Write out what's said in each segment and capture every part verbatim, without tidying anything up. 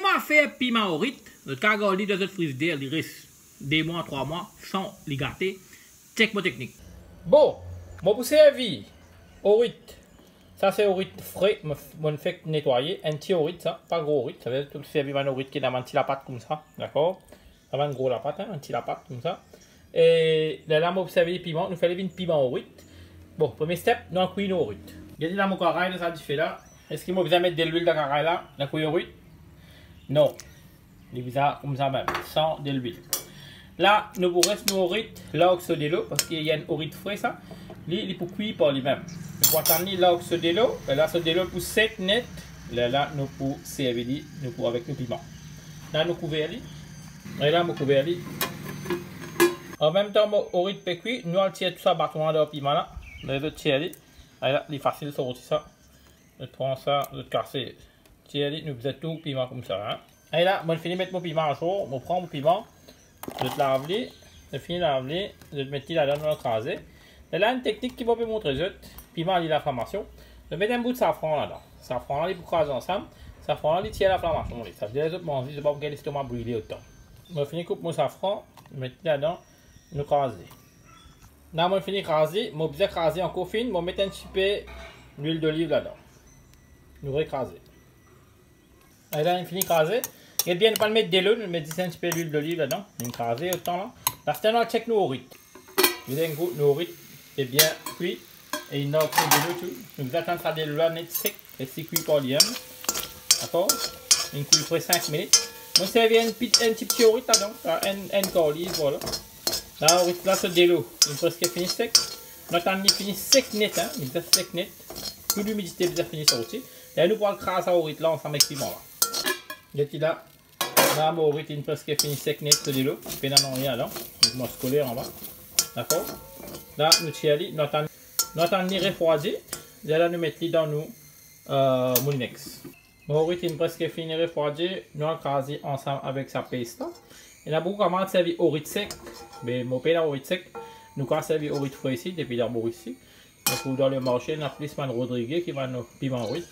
pa fer piman orit, zot kapav gard li dan zot frizider, li res de mwa, trwa mwa, san li gate. Chek mo teknik. Bon, mo pou servi orit. Sa se orit fre, mo, mo fek netwaye, enn ti orit sa, pa gro orit, savedir to servi bann orit ki ena bann ti lapat koumsa, dakor? Sa bann gro lapat, hein, enn ti lapat koumsa. E lerla mo pou servi piman, nou fer li vinn piman orit. Bon, premie step, nou al kwi nou orit. Gete la mo karay dan sa dife la. Eski mo bizin met delwil dan karay la, dan kwi orit? Non. Li bizin koumsa mem, san delwil. La, nou pou res nou orit larg so delo, parski li enn orit fre sa. Li, li pou kwi par limem. Nou pou atann li larg so delo, lerla so delo pou sek net, lerla nou pou servi li, nou pou avek nou piman. La nou kouver li. E la mo kouver li. Anmemtan mo orit pe kwi, nou al tir tou sa baton la dan piman la. Lerla zot tir li. Ala, li fasil sorti sa. Zot pran sa, zot kase. Tir li, nou bizin tou piman koumsa, hein. Ala, mo fini met mo piman azour, mo pran mo piman, zot lav li, zot fini lav li, zot met li ladan, nou al kraze. Lerla enn teknik ki mo pe montre zot, piman li laflamasion. Zot met enn bout safran ladan. Safran la, li pou kraz ansam. Safran la, li tir laflamasion li. Savedir zot manze, zot pa pou gagn lestoma brile otan. Mo fini koup mo safran, met li ladan, nou kraze. La mo fini kraze, mo bizin kraze ankor fin, mo met enn tipe lwil doliv ladan. Nou rekraze. Ala, inn fini kraze. Get bien, nou pa met delo, nou met zis enn tipe lwil doliv ladan. Inn kraze otan la. Aster nou al chek nou orit. Bizin gou nou orit, e bien kwi. E inn al kwi delo tou. Nou bizin atann sa delo la net sek. Les li kwi par limem. Dakor? Inn kwi pre sink minit. Mo servi enn pit, enn ti pti orit ladan. Sa, enn, enn kar liv, vwala. La, orit la, so delo, li preske fini sek. Nou atann li fini sek net, hein. Li bizin sek net. Tou limidite bizin fini sorti. E nou pou al kraz sa orit la ansam ek piman la. Gete la. La, mo orit inn preske fini sek net so delo. Pena nanye ladan. Li koumans kole anba. Dakor? La, nou tir li. Nou atann, nou atann li refrwadi. Lerla nou met li dan nou, euh, Moulinex. Mo orit inn preske fini refrwadi, nou al kraz li ansam avek sa pes la. Ena boukou kamarad servi orit sek, me mo pena orit sek. Nou kav servi orit fre isi, depi dan Moris isi. Donk, ou dan lemarse, ena plis bann Rodrige ki bann piman orit.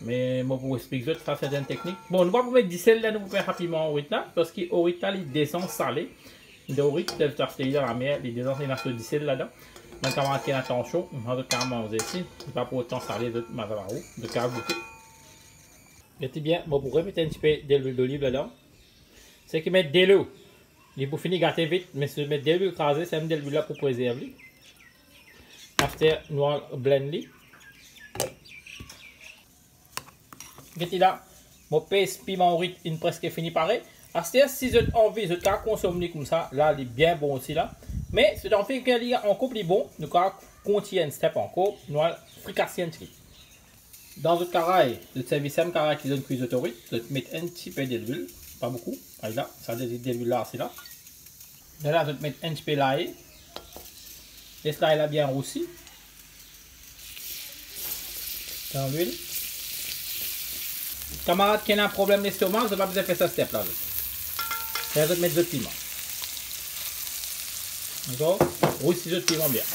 Me mo pou explik zot sa sertin teknik. Bon, nou pa pou met disel la, nou pou fer sa piman orit la, parski orit la, li deza sale. Orit, zot aste li dan lamer, li deza ena so disel ladan. Bann kamarad ki ena tansion, zot kav manze isi, li pa pou otan sale zot, mazalaou, zot kav goute. Gete bien, mo pou remet enn tipe delwil doliv ladan. Seki met delo, li pou fini gate vit, me si zot met delwil kraze, sa mem delwil la pou prezerv li. Aster nou al blend li. Gete la, mo pes piman orit inn preske fini pare. Aster, si zot anvi, zot kav konsom li koumsa, la, li bien bon osi la. Me si zot anvi fer li ankor pli bon, nou kav kontign enn step ankor, nou al frikase enn tigit. Dan zot karay, zot servi sa mem karay ki zot kwi zot orit, zot met enn tipe delwil, pa boukou, ala, sa delwil la, ase la. Lerla zot met enn tipe lay. Les lay la bien rousi dan lwil. Kamarad ki ena problem lestoma, zot pa bizin fer sa step la, zot. Lerla zot met zot piman. Dakor? Rousi zot piman bien.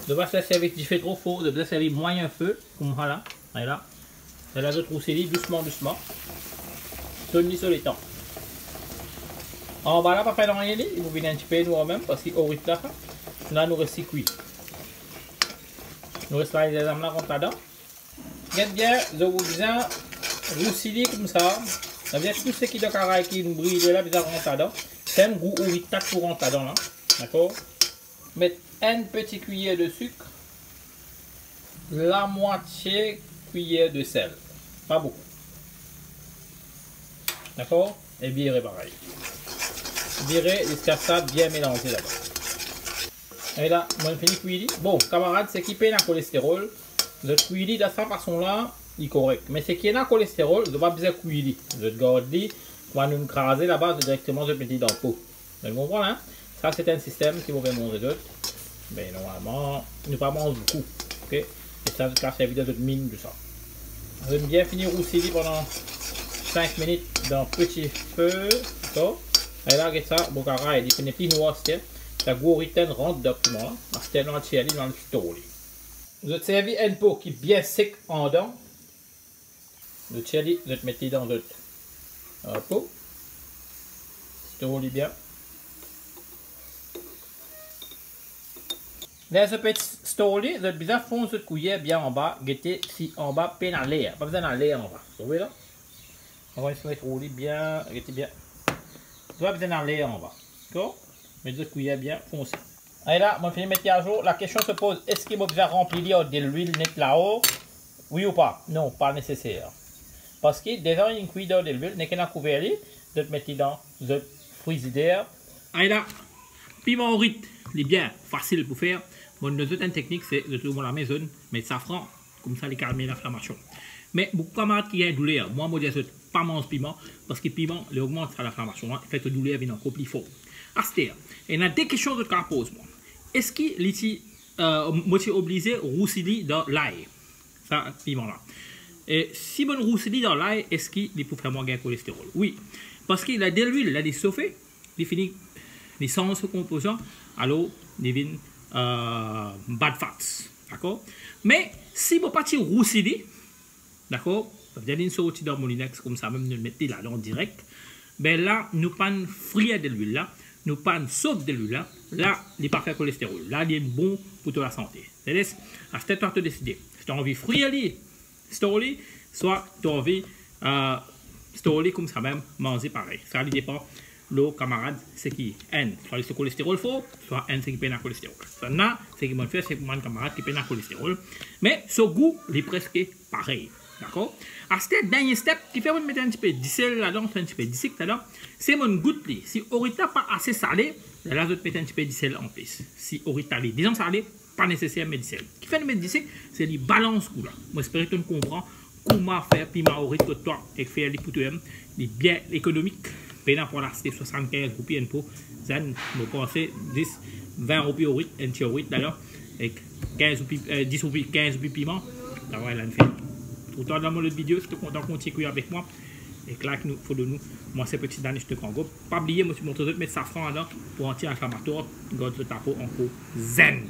Zot pa servi dife tro for, zot bizin servi mwayin fe, koumsa la. Ala. Ala, zot rousi li dousman, dousman. Donn li so letan. Anba la, pa fer nanye li, li pou vinn enn tipe nwar mem, parski orit la, la nou les li kwi. Nou les lay zezam la rant ladan. Get bien, zot pou bizin rousi li koumsa. Savedir tou seki dan karay ki brile la, bizin rant ladan. Sa mem gou orit la pou rant ladan la. Dakor? Met enn peti kwiyer de sik, lamwatie kwiyer de sel. Pa boukou. Dakor? E vire parey. Vire ziska sa bien melanze laba. E la, mo fini kwi li. Bon, kamarad, seki pena kolesterol, zot kwi li dan sa fason la, li korek. Me seki ena kolesterol, zot pa bizin kwi li. Zot gard li, kouma nou kraze laba, zot direkteman zot met li dan po. Zot konpran, hein? Sa, se enn sistem ki mo pe montre zot. Me normalman, nou pa manz boukou, ok? E sa, zot kav servi dan zot minn, tou sa. Zot bien fini rousi li pandan sink minit dan peti fe, dakor? E la, get sa, mo karay, li fini pli nwar, aster. Sa gou orit la rant dan piman la. Aster, nou al tir li, nou al fitor li. Zot servi enn po ki bien sek andan. Zot tir li, zot met li dan zot, euh, po. Stir li bien. Ler zot pe stir li, zot bizin fons zot kouyer bien anba, gete si anba pena ler. Pa bizin ena ler anba. Trouve la? Mo inn met li bien, gete bien. Pa bizin ena ler anba. Dakor? Met zot kouyer bien fonse. Ala, mo fini met li azour. La kestion se poz, eski mo bizin ranpli li ar delwil net lao? Wi ou pa? Non, pa neseser. Parski deza inn kwi dan delwil, nek ena kouver li, zot met li dan zot frizider. Ala, piman orit, li bien fasil pou fer. Mo donn zot enn teknik, se zot trouv mo lame zonn, met safran, koumsa li kalme linflamasion. Me boukou kamarad ki gagn douler, mwa mo dir zot pa manz piman, parski piman, li ogmant sa linflamasion la, li fer to douler vinn ankor pli for. Aster, ena de kestion zot kapav poz mwa. Eski li ti, euh, mo ti oblize rousi li dan lay, sa piman la? E si mo'nn rousi li dan lay, eski li pou fer mwa gagn kolesterol? Wi, parski la delwil la, li sofe, li fini, li sanz so konpozan, alor li vinn, euh, bad fats, dakor? Me si mo pa ti rousi li, dakor? Savedir li'nn sorti dan moulinex koumsa mem, nou met li ladan direk. Be la, nou pa'nn frir delwil la, nou pa'nn sof delwil la, la, li pa fer kolesterol. La, li bon pou to lasante. Sedes, aster twa to deside. Si to anvi frir li, stir li, swa to anvi, euh, stir li koumsa mem, manze parey. Sa li depan lor kamarad, seki enn, swa li so kolesterol for, swa enn seki pena kolesterol. Sa la, seki mo'nn fer, seki bann kamarad ki pena kolesterol. Me so gou, li preske parey. Dakor? Aster, dernie step, kifer mo'nn met enn tipe disel ladan, enn tipe disik ladan, se mo'nn gout li. Si orit la pa ase sale, la zot met enn tipe disel anplis. Si orit la li deza sale, pa neseser met disel. Kifer nou met disik? Se li balans gou la. Mo espere to'nn konpran kouma fer piman orit kot twa ek fer li pou twa mem. Li bien ekonomik. Pena pou al aste swasannkinz roupi enn po. Zenn, mo panse dis, vin roupi orit, enn ti orit dayer, ek kinz roupi, euh, dis roupi, kinz roupi piman. Travay la inn fini. Retrouv twa dan mo lot video, si to kontan kontign kwi avek mwa. Ek like nou, follow nou. Mwa se Petit Danish de Grand Gaube. Pa bliye, mo ti montre zot met safran ladan pou anti-inflamatwar, gard zot lapo ankor zenn.